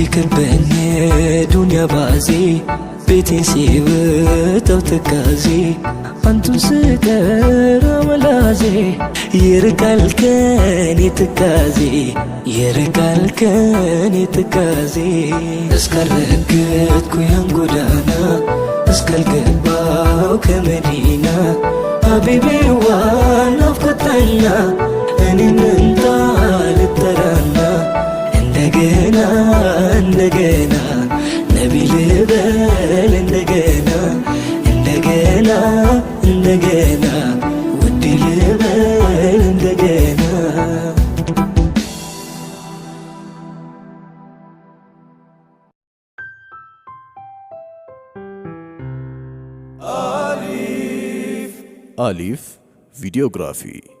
ሲከበኝ ዱንያ ባዜ፣ ቤቴን ሲውጠው ትካዜ፣ አንቱን ስጠራ መላዜ ይርቃል ከኔ ትካዜ፣ ይርቃል ከኔ ትካዜ። እስካልረገጥኩ ያን ጎዳና፣ እስካልገባው ከመዲና፣ ሀቢቢዋ ናፍቆታና እኔን እንጣ ልጠራና፣ እንደገና እንደገና ነቢ ልበል፣ እንደገና እንደገና እንደገና ውድ ልበል እንደገና። አሊፍ Videography.